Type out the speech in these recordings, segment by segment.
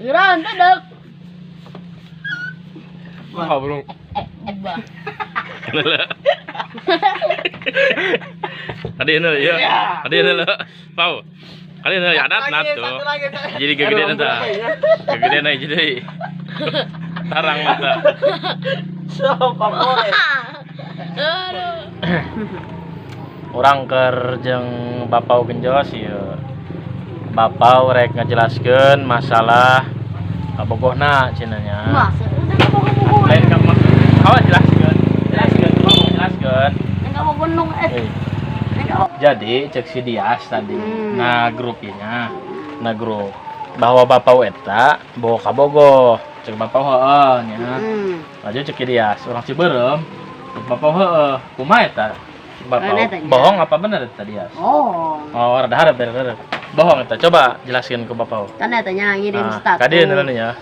Iran tadek. Oh, belum. Bah. Tadi ini ya. Tadi ini lo. Pau. Kali ini ya adat nat tuh. Jadi kegedean eta. Kegedean aja jadi. Tarang mata. Aduh. Urang keur jeung Bapau Genjos ieu. Bapau rek ngajelaskeun masalah kabogohna cenah nya. Masa udah kabogoh. Lain ka oh jelaskeun. Jelaskeun, mau jelaskeun. Enggak mau gunung eh. Jadi cek si Dias tadi, nah grupnya, nah grup bahwa Bapau eta bawa kabogoh, cek Bapau heeh nya. Lanjut cek si Dias, orang Ciberem, cek Bapau heeh, kumaha eta? Cek Bapau, bohong apa bener eta Dias? Oh. Oh, rada harap rada harap. Bohong eta, coba jelaskan ke Bapau. Kan eta nya ngirim status. Kadieu nya.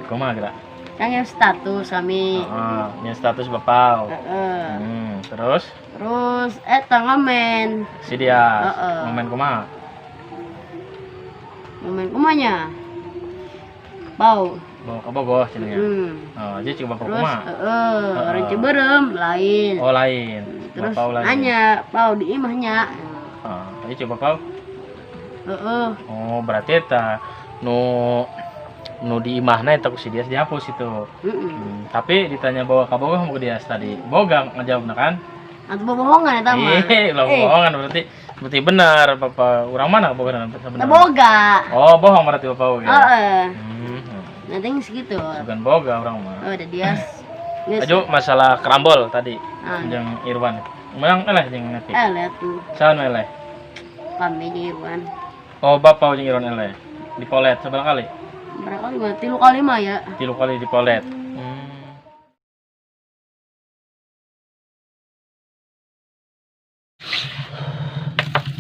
Kumaha geura? Kan ngirim status kami. Heeh, nya status Bapau. Heeh. Terus? Terus eta ngamen. Si Dias. Ngamen kumaha? Ngamen kumanya? Bau. Bawa kabogoh cenah nya. Oh, jadi cek Bapau kumaha? Heeh, orang Ciberem lain. Oh, lain. Terus Bapau lain. Nanya, Pau di imahnya. Heeh, jadi cek Bapau. Heeh. Oh, berarti eta nu di imahna eta ku si Dias dihapus itu. Tapi ditanya bawa kabogoh mau ke Dias tadi. Boga ngajawabna kan? Atau bohongan eta mah. Ih, lah bohongan berarti benar Bapak. Urang mana kabogohna sebenarnya? Boga. Oh, bohong berarti Bapak oge. Heeh. Nanti segitu. Bukan boga urang mah. Oh, ada Dias. Aju masalah kerambol tadi jeung Irwan. Menang eleh jeung Nepi. Eleh tuh. Saha nu eleh? Kami jeung Irwan. Oh, Bapak jeung Irwan eleh. Dipolet seberapa kali? Berapa kali mah? 3 kali mah ya. 3 kali dipolet.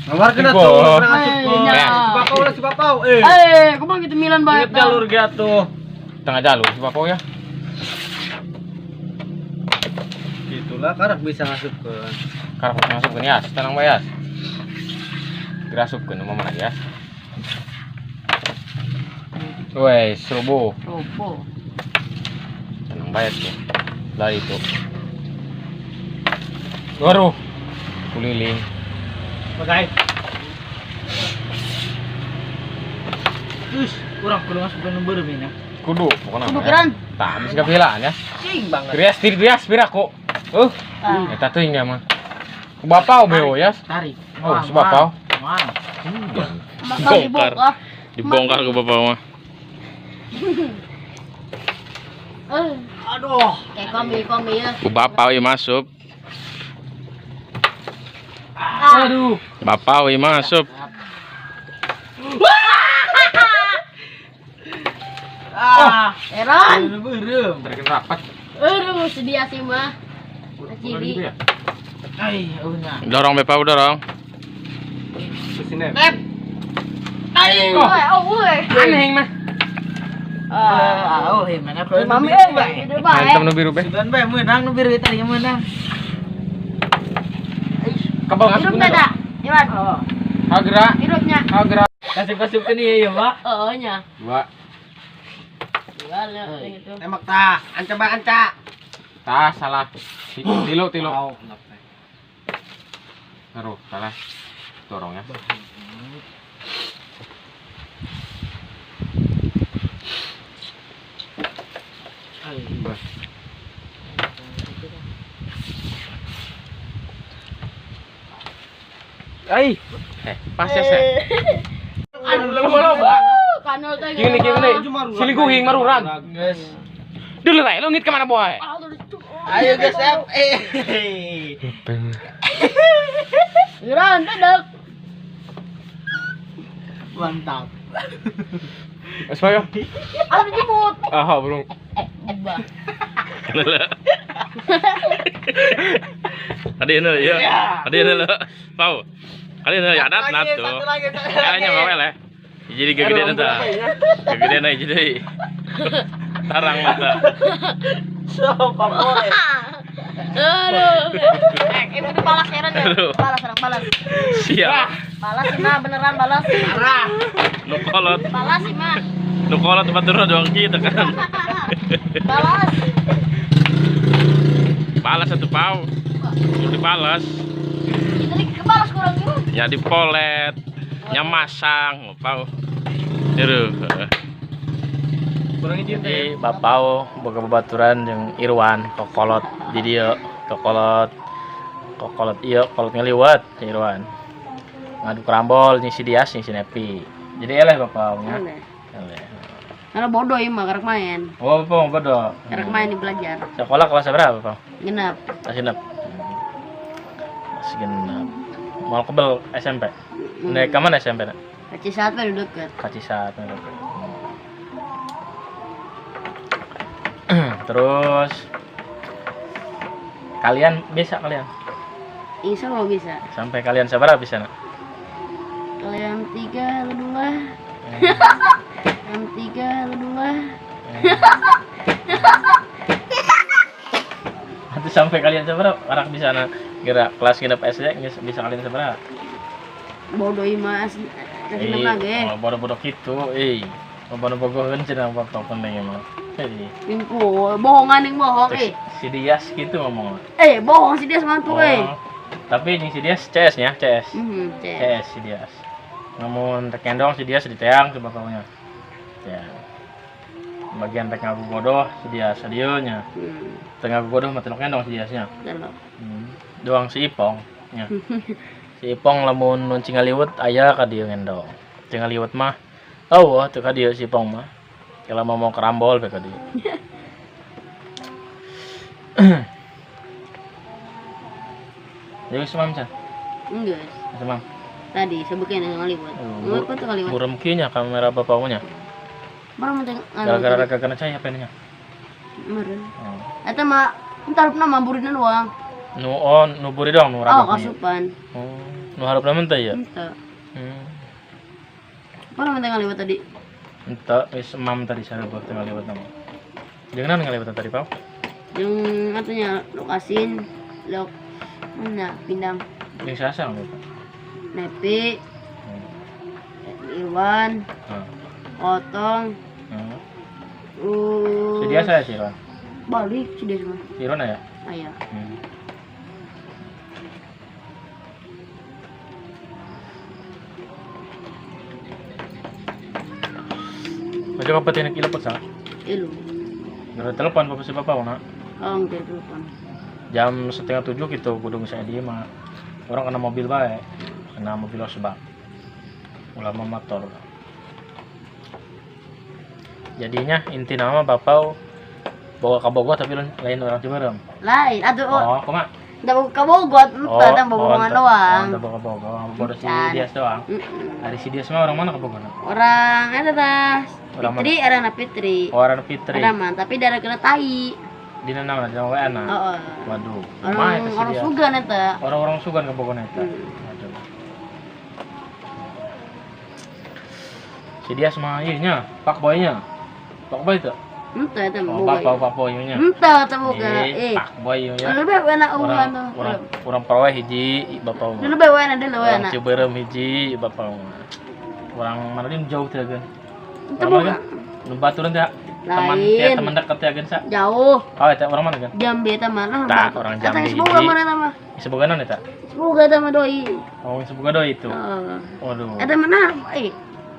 Nomor kena tuh, si Bapau lah si Bapau. Eh, kumaha gitu Milan bae. Jalur ge atuh. Tengah jalur si Bapau ya. Itulah karak bisa ngasupkeun. Karak bisa ngasupkeun ya, tenang bae ya. Dirasupkeun mah mana ya. Wes, roboh. Roboh. Tenang bae tuh. Lah itu. Waduh. Kuliling. Pakai. Terus urang kudu ngasupkeun nu beureum ya. Kudu pokona. Kudu keren. Tah, geus kapilaan ya. Cing banget. Rias rias piraku. Eta teuing dia mah. Ku Bapau beo ya. Tarik. Oh, si Bapau. Dibongkar. Dibongkar ke Bapau mah. Aduh. Kayak kombi ya. Ku Bapau ieu masuk. Aduh. Bapau ieu masuk. Ah, Eran. Beureum. Terken rapat. Aduh, sedia sih mah. Ciri. Ai, eunya. Dorong Bapau dorong. Sini. Nep. Ai, oh, woi. Aneh mah. Ah, oh, mana kau? Mami eh, hidup bae. Mantap nu biru be. Sugan bae meunang nu biru tadi meunang. Kabel hidup teh Iwan. Hagra. Hidupnya. Hagra. Kasih-kasihkeun ieu ya, Pak. Heeh nya. Dua. Gitu. Tembak tah, anca bae anca. Tah salah. Tilu tilu. Aduh, salah. Dorong ya. Ai, pas ya, saya. Kanul teh. Gini gini. Siliguhing marurag. Dulu lah, lu ngit kemana boy? Ayo guys, Iran tadek. Mantap. Ayo. Aduh dijemput. Ah, belum. Bah. Tadi ini ya. Tadi ini lo. Pau. Kali ini ya adat nat tuh. Kayaknya mau eleh. Jadi kegedean eta. Kegedean aja jadi. Tarang mata. Aduh. Eh, itu balas heran ya. Balas, serang balas. Siap. Balas sih mah beneran balas. Parah. Nu kolot. Balas sih mah. Nu kolot baturna doang kitu kan. Balas. Balas satu pau. Dibalas. Itu lagi kebalas kurang juga. Ya dipolet, nya masang, pau. Aduh. Kurang izin Jadi bapau boga babaturan jeung Irwan kokolot di dieu, kokolot kokolot ieu kolot ngaliwat si Irwan. Ngadu kerambol jeung si Dias jeung si Nepi. Jadi eleh bapau nya. Eleh. Karena bodoh ya mah karek main. Oh, bapau bodoh. Karek main di belajar. Sekolah kelas berapa, Bapau? Genap. Kelas genap. Kelas genap. Mau kebel SMP. Naik ke mana SMP nak? Kaci saat udah deket. Kaci saat udah deket. Terus kalian bisa kalian? Insya Allah bisa. Sampai kalian sabar bisa nak? Kalian 3 atau 2. Kalian 3 atau 2. Atau sampai kalian sabar orang bisa nak gerak kelas genap SD bisa kalian sabar. Bodoh mas, kasih lagi. Oh, bodoh-bodoh gitu, Bodoh-bodoh cenah waktu penting emang. Minggu, bohongan yang bohong, Si Dias gitu ngomong. Bohong si Dias mantu, Tapi ini si Dias CS nya, CS. CS si Dias. Namun rek endong si Dias diteang coba kaunya. Ya. Bagian rek ngagogodoh si Dias dieu nya. Tengah gogodoh mah teu endong si Diasnya. Doang si Ipong nya. Si Ipong lamun nu cingaliwet aya ka dieu ngendong. Cingaliwet mah oh, teu ka dieu si Ipong mah. Kalau mau kerambol be ka dieu. Jadi semam can? Enggak. Semam. Tadi sebutnya yang ngaliwat. Ngaliwat tuh ngaliwat. Burem kieu nya kamera bapaknya. Baru penting. Gara-gara kena cahaya HP-nya. Meureun. Eta mah entar pernah mamburina doang. Nu oh, nu buri doang nu raga. Oh, kasupan. Oh, nu hareup mah teh ya? Henteu. Apa namanya ngaliwat tadi? Henteu, wis emam tadi sareueuh teh ngaliwat mah. Jeung naon ngaliwat tadi, Pau? Jeung atunya lokasin, lok mana pindang. Jeung sasa ngaliwat? Nepi. Irwan. Otong. Si dia saya si Irwan. Balik si dia semua. Si Irwan aya? Aya. Macam apa tinak ilepot sa? Ilu. Nggak telepon bapak si bapak nak? Oh, nggak telepon. Jam 6:30 gitu gudung saya dia mah. Orang kena mobil baik, kena mobil sebab. Ulama motor. Jadinya inti nama bapak bawa ke Bogor tapi lain orang Ciberem. Lain, aduh. Oh, kumaha? Nggak bawa ke Bogor, entah bohongan doang. Oh, bawa ke Bogor, bawa si Dias doang. Dari si Dias mah orang mana ke Bogor? Orang eta tah. Fitri, orang Fitri. Oh, orang Fitri. Orang tapi darah kena tai. Dina naon dina WA na. Heeh. Waduh. Orang Sugan eta. Orang-orang Sugan ke Bogor eta. Waduh. Si Dias mah ieu nya, pak boy-nya. Pak boy itu? Henteu eta mah. Oh, pak boy nya. Henteu eta boga. Pak boy nya. Lebih enak ulah tuh. Orang Parawe hiji bapak mah. Lebih enak deui leuweuna. Orang Ciberem hiji bapak mah. Orang mana deui jauh teh geun. Henteu boga. Nu baturan teh teman ya teman dekat teh geun sa. Jauh. Oh, eta orang mana geun? Jambi eta mah. Tah, orang Jambi. Eta semoga mana eta mah? Semoga naon eta? Semoga eta mah doi. Oh, semoga doi itu. Waduh. Eta mana?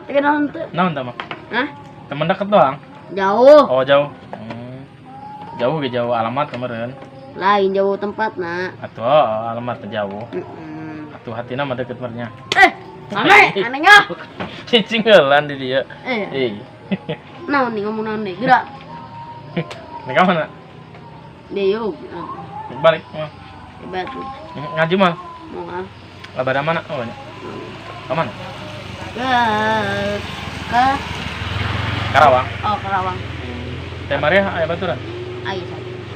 Teh naon teu? Naon tah mah? Hah? Teman dekat doang? Jauh. Oh, jauh. Jauh ge jauh alamat kemarin. Lain jauh tempat nak. Atuh alamat jauh. Atuh hatina mah deket mernya. Aneh, anehnya. Cicing heulan di dieu. Naon nih ngomong naon nih? Gerak. Nih ka mana? Deyo. Balik mah. Hebat. Ngaji mah. Mau ah. Labada mana? Oh, nya. Ka mana? Ke Karawang. Oh, Karawang. Teh Maria aya baturan? Aya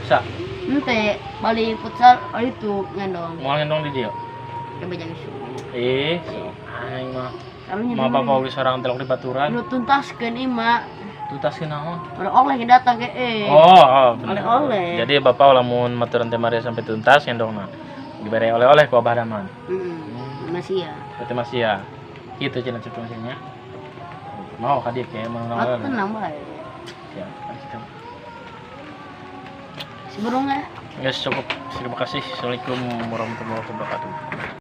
sa. Henteu, balik futsal oh itu ngendong. Moal ngendong di dieu. Coba jangan su. Aing mah. Mah bapak geus sorang telok di baturan. Nu tuntaskeun ieu mah. Tuntaskeun naon? Oleh-oleh yang datang ke Oh, bener. Oleh-oleh. Jadi bapak lamun maturan Teh Maria sampai tuntas ngendongna. Dibere oleh-oleh ku Abah Daman. Heeh. Masih ya. Berarti masih ya. Gitu cenah cek masihnya. Mau ka dieu ke Oh, menang. tenang bae. Siap. Siap. Seburung ya. Guys, cukup. Terima kasih. Assalamualaikum warahmatullahi wabarakatuh.